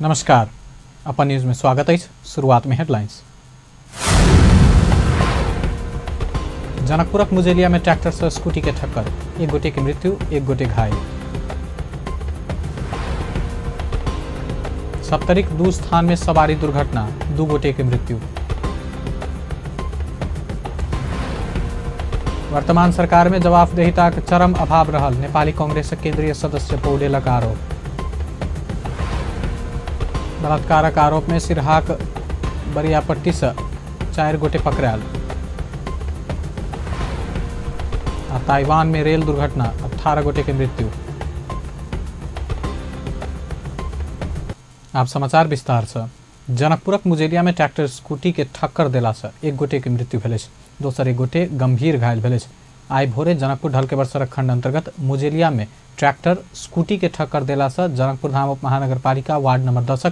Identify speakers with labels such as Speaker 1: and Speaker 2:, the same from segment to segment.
Speaker 1: नमस्कार, अपन न्यूज में स्वागत है। शुरुआत में हेडलाइंस। जनकपुरक मुजेलिया में ट्रैक्टर से स्कूटी के ठक्कर, एक गोटे की मृत्यु, एक गोटे घायल। सप्तरीक दू स्थान में सवारी दुर्घटना, दू गोटे की मृत्यु। वर्तमान सरकार में जवाबदेहिता के चरम अभाव रहल, नेपाली कांग्रेस केंद्रीय सदस्य पौडेलक आरोप। बलात्कारक आरोप में सिरहाक बरियापट्टी से 4 गोटे पकड़ायल। आ ताइवान में रेल दुर्घटना, 18 गोटे के मृत्यु। आप समाचार विस्तार से। जनकपुरक मुजेलिया में ट्रैक्टर स्कूटी के ठक्कर देला से एक गोटे के मृत्यु भेल, दोसर एक गोटे गंभीर घायल भेल। आइ भोरे जनकपुर ढलकेबर सड़क खंड अंतर्गत मुजेलिया में ट्रैक्टर स्कूटी के ठक्कर देला से जनकपुर धाम उप महानगरपालिका वार्ड नंबर 10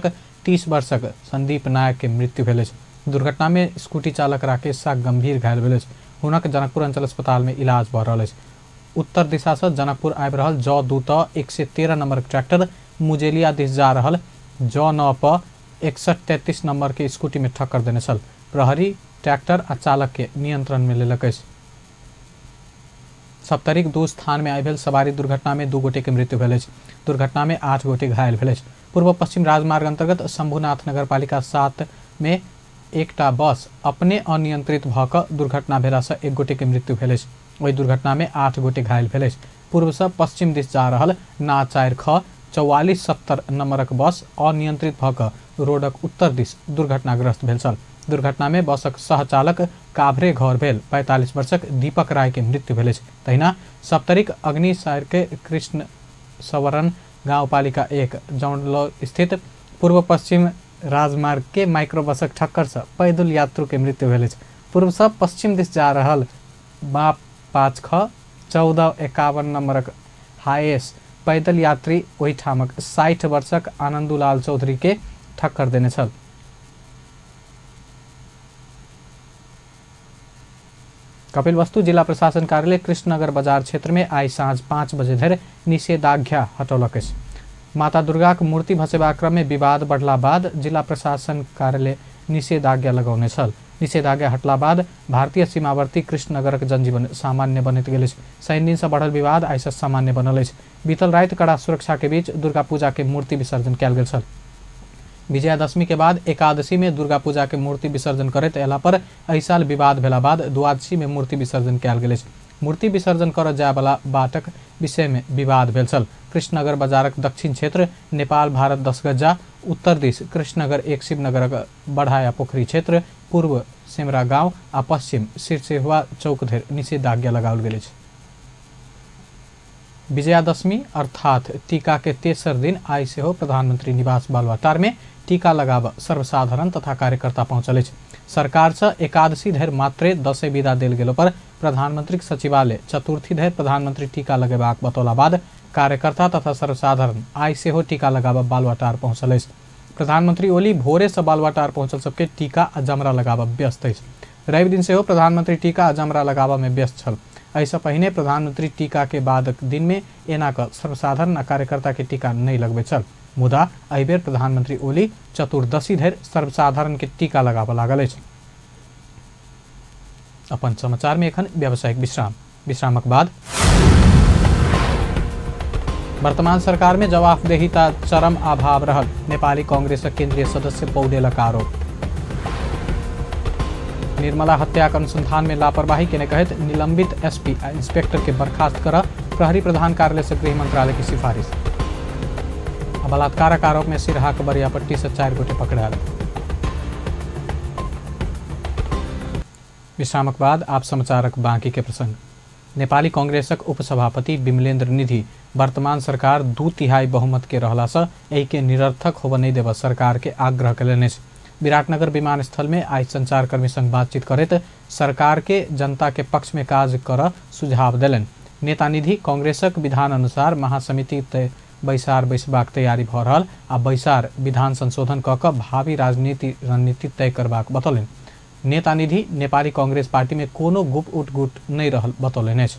Speaker 1: 30 वर्षक संदीप नायक के मृत्यु भेल। दुर्घटना में स्कूटी चालक राकेश शाह गंभीर घायल भेल। हुनक जनकपुर अंचल अस्पताल में इलाज भऽ रहल अछि। उत्तर दिशा से जनकपुर आबि रहल ज 2 त 113 नंबर ट्रैक्टर मुजेलिया दिस जा रहल ज 9 प 6133 नंबर के स्कूटी में ठक्कर देने छल। प्रहरी ट्रैक्टर आ चालक के नियंत्रण में लेलक अछि। सप्तरीक दू स्थान में आइ भेल सवारी दुर्घटना में 2 गोटे के मृत्यु भेल अछि। दुर्घटना में 8 गोटे घायल भेल अछि। पूर्व पश्चिम राजमार्ग अंतर्गत शंभुनाथ नगरपालिका 7 में एकटा बस अपने अनियंत्रित भऽ कऽ दुर्घटना भेला से 1 गोटे के मृत्यु भेल अछि। ओहि दुर्घटना में 8 गोटे घायल भेल अछि। पूर्व से पश्चिम दिस जा रहल ना 4 ख 4470 नंबरक बस अनियंत्रित भऽ कऽ रोडक उत्तर दिस दुर्घटनाग्रस्त भेल छल। दुर्घटना में बसक सहचालक काभरे घर भेल 45 वर्षक दीपक राय के मृत्यु भेल अछि। तहिना सप्तरीक अग्निसार के कृष्ण सवरण गाउँपालिका 1 जौनलो स्थित पूर्व पश्चिम राजमार्ग के माइक्रोबसक ठक्कर से पैदल यात्रु के मृत्यु भेल अछि। पूर्व से पश्चिम दिस जा रहल बाप 5 ख 1451 नंबरक हाईएस पैदल यात्री ओहिठामक 60 वर्षक आनंदुलाल चौधरी के ठक्कर देने छल। कपिलवस्तु जिला प्रशासन कार्यालय कृष्णनगर बाजार क्षेत्र में आइ साँझ 5 बजे धरि निषेधाज्ञा हटौलक अछि। माता दुर्गाक मूर्ति भसेबाक क्रम में विवाद बढ़ला बाद जिला प्रशासन कार्यालय निषेधाज्ञा लगौने छल। निषेधाज्ञा हटला बाद भारतीय सीमावर्ती कृष्णनगरक जनजीवन सामान्य बनैत गेल अछि। शनि दिन से बढ़ल विवाद आइ से सामान्य बनल अछि। बीतल राति कड़ा सुरक्षा के बीच दुर्गा पूजा के मूर्ति विसर्जन कयल गेल छल। विजयादशमी के बाद एकादशी में दुर्गा पूजा के मूर्ति विसर्जन करैत अयला पर एहि साल विवाद भेला बाद द्वादशी में मूर्ति विसर्जन कयल गेल अछि। मूर्ति विसर्जन करऽ जायवला बाटक विषय में विवाद भेल छल। कृष्णनगर बाजारक दक्षिण क्षेत्र नेपाल भारत 10 गज्जा, उत्तर दिस कृष्णनगर 1 शिवनगरक बढ़ाया पोखरी क्षेत्र, पूर्व सेमरा गांव आ पश्चिम सिरसेहुआ चौक धरि निषेधाज्ञा लगाओल गेल अछि। विजयादशमी अर्थात टीका के तेसर दिन आइ सेहो प्रधानमंत्री निवास बालुवाटार में टीका लगाब सर्वसाधारण तथा कार्यकर्ता पहुंचल अछि। सरकार से एकादशी धरि मात्रे 10 विदा देल गेलो पर प्रधानमंत्री सचिवालय चतुर्थी धरि प्रधानमंत्री टीका लगेबाक बतौला बाद कार्यकर्ता तथा सर्वसाधारण आइ सेहो टीका लगाब बालुवाटार पहुंचल अछि। प्रधानमंत्री ओली भोरे से बालुवाटार पहुंचल सबके टीका आ जमरा लगाब व्यस्त अछि। रवि दिन सेहो प्रधानमंत्री टीका आ जमरा लगाब में व्यस्त छल। एहिसँ पहिने प्रधानमंत्री टीका के बाद दिन में एना कऽ सर्वसाधारण आ कार्यकर्ता के टीका नहि लगबैत छल। मुदा एहि बेर प्रधानमंत्री ओली चतुर्दशी धरि सर्वसाधारण के टीका लगाबऽ लागल अछि। अपन समाचार में एखन व्यावसायिक विश्राम। विश्रामक बाद वर्तमान सरकार में जवाबदेहिता चरम अभाव रहल, नेपाली कांग्रेसक केंद्रीय सदस्य पौडेलक आरोप। निर्मला हत्याक अनुसंधान में लापरवाही केने कहैत निलंबित एसपी आ इंस्पेक्टर के बर्खास्त कर प्रहरी प्रधान कार्यालय से गृह मंत्रालय की सिफारिश। बलात्कारक आरोप में सिरहाक बरियापट्टी से 4 गोटे पकड़ायल। विश्रामक बाद आप समाचारक बाकी के प्रसंग। नेपाली कांग्रेसक उपसभापति विमलेन्द्र निधि वर्तमान सरकार 2/3 बहुमत के रहला से एहि के निरर्थक होबय नहि देबऽ सरकार के आग्रह कयलनि अछि। विराटनगर विमानस्थल में आइ संचारकर्मी संग बातचीत करैत सरकार के जनता के पक्ष में काज करऽ सुझाव देलनि। नेता निधि कांग्रेसक विधान अनुसार महासमिति बैसार बैसबाक तैयारी भऽ रहल आ बैसार विधान संशोधन कऽ कऽ भावी राजनीति रणनीति तय करबाक बतौलनि। नेता निधि नेपाली कांग्रेस पार्टी में कोनो गुप उटगुट नहि रहल बतौलनि अछि।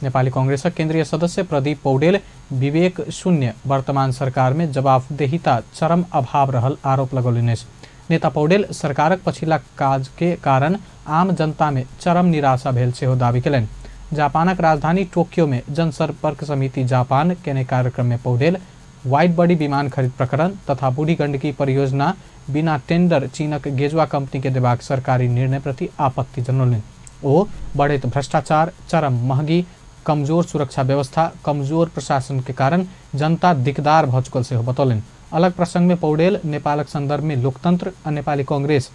Speaker 1: नेपाली कांग्रेसक केंद्रीय सदस्य प्रदीप पौडेल विवेक शून्य वर्तमान सरकार में जवाबदेहिता चरम अभाव रहल आरोप लगौलनि अछि। नेता पौडेल सरकारक पछिला काज के कारण आम जनता में चरम निराशा भेल सेहो दावी केलनि। जापानक राजधानी टोक्यो में जनसंपर्क समिति जापान केने कार्यक्रम में पौडेल वाइड बॉडी विमान खरीद प्रकरण तथा बूढ़ी गंडकी परियोजना बिना टेंडर चीनक गेजुआ कंपनी के देबाक सरकारी निर्णय प्रति आपत्ति जनौलनि। ओ बढ़ैत भ्रष्टाचार, चरम महगी, कमजोर सुरक्षा व्यवस्था, कमजोर प्रशासन के कारण जनता दिकदार भऽ चुकल सेहो बतौलनि। अलग प्रसंग में पौडेल नेपालक संदर्भ में लोकतंत्र आ नेपाली कांग्रेस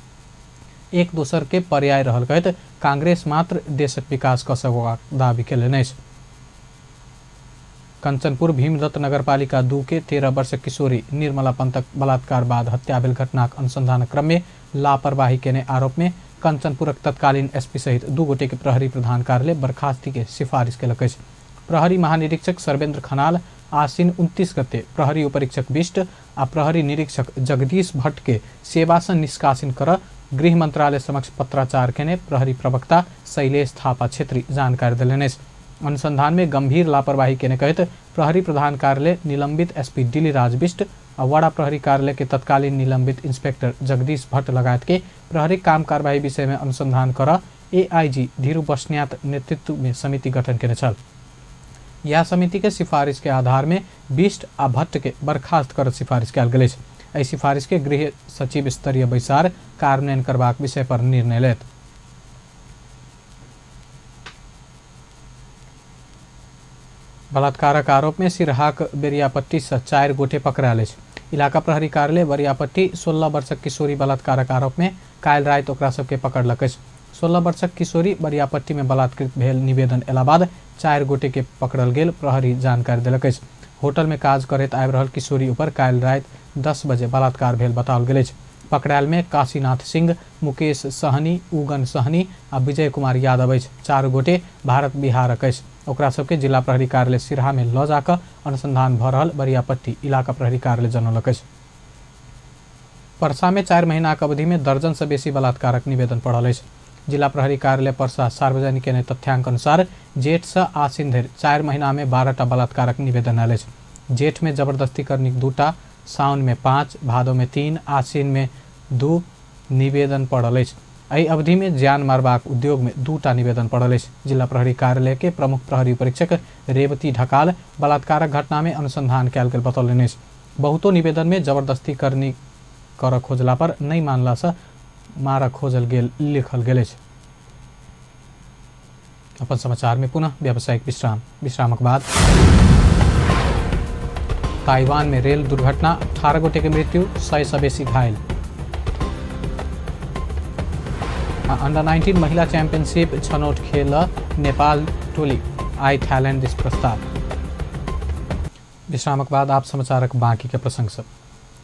Speaker 1: एक दोसर के पर्याय रहल कहैत कांग्रेस मात्र देशक विकास कऽ सकबाक दावी केलनि अछि। कंचनपुर भीमदत्त नगरपालिका 2 के 13 वर्षक किशोरी निर्मला पंतक बलात्कार बाद हत्या भेल घटनाक अनुसंधान क्रम में लापरवाही केने आरोप में कंचनपुरक तत्कालीन एसपी सहित 2 गोटे के प्रहरी प्रधान कार्यालय बर्खास्ती के सिफारिश केलक अछि। प्रहरी महानिरीक्षक सर्वेंद्र खनाल आश्विन 29 गते प्रहरी उपरीक्षक बिष्ट आ प्रहरी निरीक्षक जगदीश भट्ट के सेवा से निष्कासन कर गृह मंत्रालय समक्ष पत्राचार केने प्रहरी प्रवक्ता शैलेश थापा छेत्री जानकारी देलनि अछि। अनुसंधान में गंभीर लापरवाही केने कहैत प्रहरी प्रधान कार्यालय निलंबित एसपी दिलीराज बिष्ट आ वड़ा प्रहरी कार्यालय के तत्कालीन निलंबित इंस्पेक्टर जगदीश भट्ट लगायत के प्रहरी काम कार्यवाही विषय में अनुसंधान कर एआईजी धीरू बस्न्यात नेतृत्व में समिति गठन केने छल। यह समिति के सिफारिश के आधार में बिष्ट आ भट्ट के बर्खास्त कर सिफारिश कयल गेल अछि। एहि सिफारिश के गृह सचिव स्तरीय बैसार कार्यान्वयन करबाक विषय पर निर्णय लेत। बलात्कारक आरोप में सिरहाक बेरियापट्टी से 4 गोटे पकड़ायल अछि। इलाका प्रहरी कार्यालय बरियापट्टी 16 वर्षक किशोरी बलात्कारक आरोप में काल्हि राति ओकरा सबके पकड़लक अछि। 16 वर्षक किशोरी बरियापट्टी में बलात्कृत भेल निवेदन एला बाद 4 गोटे के पकड़ल गेल प्रहरी जानकारी देलक अछि। होटल में काज करैत आबि रहल किशोरी ऊपर काल्हि राति 10 बजे बलात्कार भेल बताओल गेल अछि। पकड़ायल में काशीनाथ सिंह, मुकेश सहनी, उगन सहनी आ विजय कुमार यादव अछि। 4 गोटे भारत बिहारक अछि। ओकरा सबके जिला प्रहरी कार्यालय सिरहा में लऽ जाकऽ अनुसंधान भऽ रहल बरियापट्टी इलाका प्रहरी कार्यालय जनौलक अछि। परसा में 4 महीनाक अवधि में दर्जन से बेसी बलात्कारक निवेदन पड़ल अछि। जिला प्रहरी कार्यालय परसा सार्वजनिक केने तथ्यांक अनुसार जेठ से आश्विन धरि 4 महीना में 12टा बलात्कारक निवेदन आयल अछि। जेठ में जबरदस्ती करनीक 2टा, साउन में 5, भादो में 3, आश्विन में 2 निवेदन पड़ल अछि। एहि अवधि में जान मारबाक उद्योग में 2टा निवेदन पड़ल अछि। जिला प्रहरी कार्यालय के प्रमुख प्रहरी परीक्षक रेवती ढकाल बलात्कारक घटना में अनुसंधान कयल गेल बतौलनि अछि। बहुतो निवेदन में जबरदस्ती करनी कर खोजला पर नहि मानला से मारक खोजल गेल लिखल गेल अछि। अपन समाचार में पुनः व्यावसायिक विश्राम। विश्रामक बाद ताइवान में रेल दुर्घटना, 18 गोटे के मृत्यु, 100 से बेसी घायल। अंडर 19 महिला चैंपियनशिप छनौट खेल नेपाल टोली आई थाईलैंड दिस प्रस्ताव। विश्रामक बाद आप समाचारक बाकी के प्रसंग सब।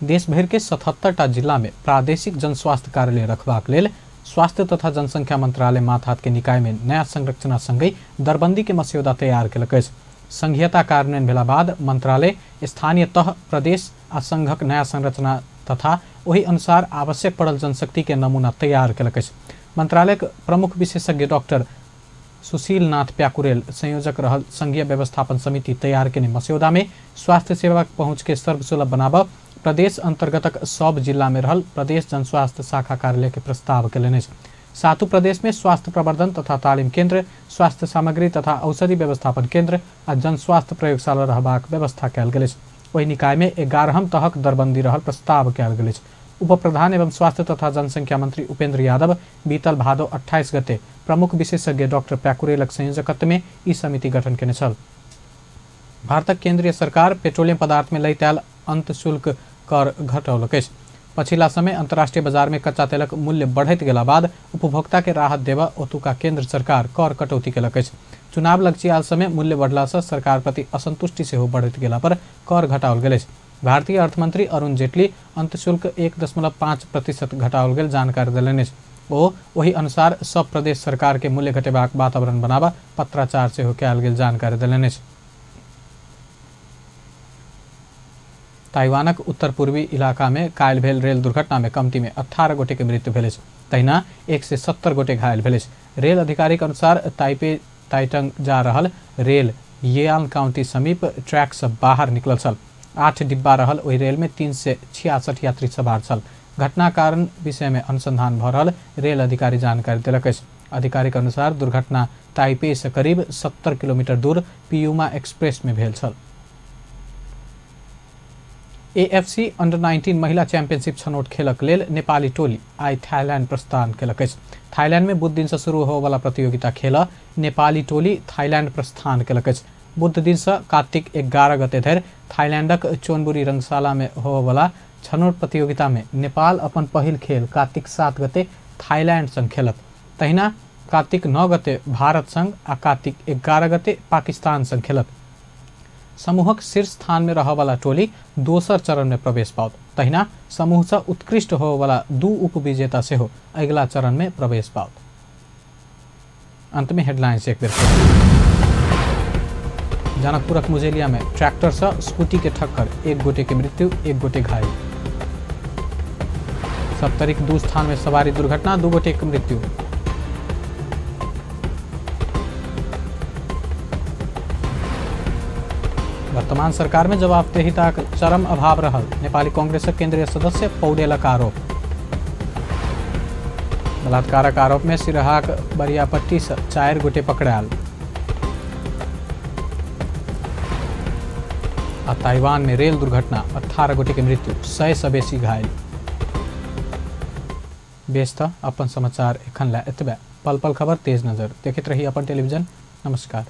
Speaker 1: देश भर के 77टा जिला में प्रादेशिक जनस्वास्थ्य कार्यालय रखबाक लेल स्वास्थ्य तथा जनसंख्या मंत्रालय माथात के निकाय में नया संरचना संगहि दरबंदी के मस्यौदा तैयार केलक अछि। संघीयता कार्यान्वयन भेला बाद मंत्रालय स्थानीय तह, प्रदेश आ संघक नया संरचना तथा ओहि अनुसार आवश्यक पड़ल जनशक्ति के नमूना तैयार केलक अछि। मंत्रालयक प्रमुख विशेषज्ञ डॉक्टर सुशील नाथ प्याकुरेल संयोजक रहल संघीय व्यवस्थापन समिति तैयार केने मस्यौदा में स्वास्थ्य सेवाक पहुँच के सर्वसुलभ बनाबऽ प्रदेश अंतर्गतक सब जिला में रहल प्रदेश जनस्वास्थ्य शाखा कार्यालय के प्रस्ताव केलनि अछि। सातों प्रदेश में स्वास्थ्य प्रवर्धन तथा तालीम केंद्र, स्वास्थ्य सामग्री तथा औषधि व्यवस्थापन केंद्र आ जनस्वास्थ्य प्रयोगशाला रहबाक व्यवस्था कयल गेल अछि। ओहि निकाय में 11 तहक दरबंदी रहल प्रस्ताव कयल गेल अछि। उप प्रधान एवं स्वास्थ्य तथा जनसंख्या मंत्री उपेंद्र यादव बीतल भादो 28 गते प्रमुख विशेषज्ञ डॉक्टर प्याकुरेलक संयोजकत्व में ई समिति गठन केने छल। भारतक केंद्रीय सरकार पेट्रोलियम पदार्थ में लैत आयल अंत शुल्क कर घटौलक अछि। पछिला समय अंतर्राष्ट्रीय बाजार में कच्चा तेलक मूल्य बढ़ैत गेला बाद उपभोक्ता के राहत देबऽ ओतुका केंद्र सरकार कर कटौती केलक अछि। चुनाव लगचियाल समय मूल्य बढ़ला से सरकार प्रति असंतुष्टि सेहो बढ़ैत गेला पर कर घटाओल गेल अछि। भारतीय अर्थमंत्री अरुण जेटली अंत शुल्क 1.5% घटाओल गेल जानकारी देलनि अछि। ओ ओहि अनुसार सब प्रदेश सरकार के मूल्य घटेबाक वातावरण बनाबऽ पत्राचार सेहो कयल गेल जानकारी देलनि अछि। ताइवानक उत्तर पूर्वी इलाका में काल्हि भेल रेल दुर्घटना में कमती में 18 गोटे के मृत्यु भेल अछि, तहिना 170 गोटे घायल भेल अछि। रेल अधिकारी के अनुसार ताइपे ताइटंग जा रहल रेल येआन काउंटी समीप ट्रैक से बाहर निकलल छल। 8 डिब्बा रहल ओहि रेल में 366 यात्री सवार छल। घटना कारण विषय में अनुसंधान भ रहल रेल अधिकारी जानकारी देलक अछि। अधिकारी के अनुसार दुर्घटना ताइपे से करीब 70 किलोमीटर दूर पियुमा एक्सप्रेस में भेल छल। एएफसी अंडर 19 महिला चैंपियनशिप छनौट खेलक लेल नेपाली टोली आइ थाईलैंड प्रस्थान केलक अछि। थाईलैंड में बुध दिन से शुरू होवला प्रतियोगिता खेल नेपाली टोली थाईलैंड प्रस्थान केलक अछि। बुध दिन से कार्तिक 11 गते धरि थाईलैंडक चोनबुरी रंगशाला में होवला छनौट प्रतियोगिता में नेपाल अपन पहिल खेल कार्तिक 7 गते थाईलैंड संग खेलत। तहिना कार्तिक 9 गते भारत संग आ कार्तिक 11 गते पाकिस्तान संग खेलत। समूहक शीर्ष स्थान में रहवाला टोली दोसर चरण में प्रवेश पाओत। तहिना समूह से उत्कृष्ट होवला 2 उपविजेता सेहो अगिला चरण में प्रवेश पाओत। अंत में हेडलाइंस एक बेर। जनकपुरक मुजेलिया में ट्रैक्टर से स्कूटी के ठक्कर, 1 गोटे के मृत्यु, 1 गोटे घायल। सप्तरीक 2 स्थान में सवारी दुर्घटना, 2 गोटे के मृत्यु। वर्तमान सरकार में जवाबदेहिताक चरम अभाव रहल नेपाली कांग्रेसक केंद्रीय सदस्य पौडेलक आरोप। बलात्कारक आरोप में सिरहाक बरियापट्टी से 4 गोटे पकड़ायल। आ ताइवान में रेल दुर्घटना, 18 गोटे के मृत्यु, 100 से बेसी घायल। बेस त अपन समाचार एखन ला एतबे। पल पल खबर तेज नजर देखैत रही अपन टेलीविजन। नमस्कार।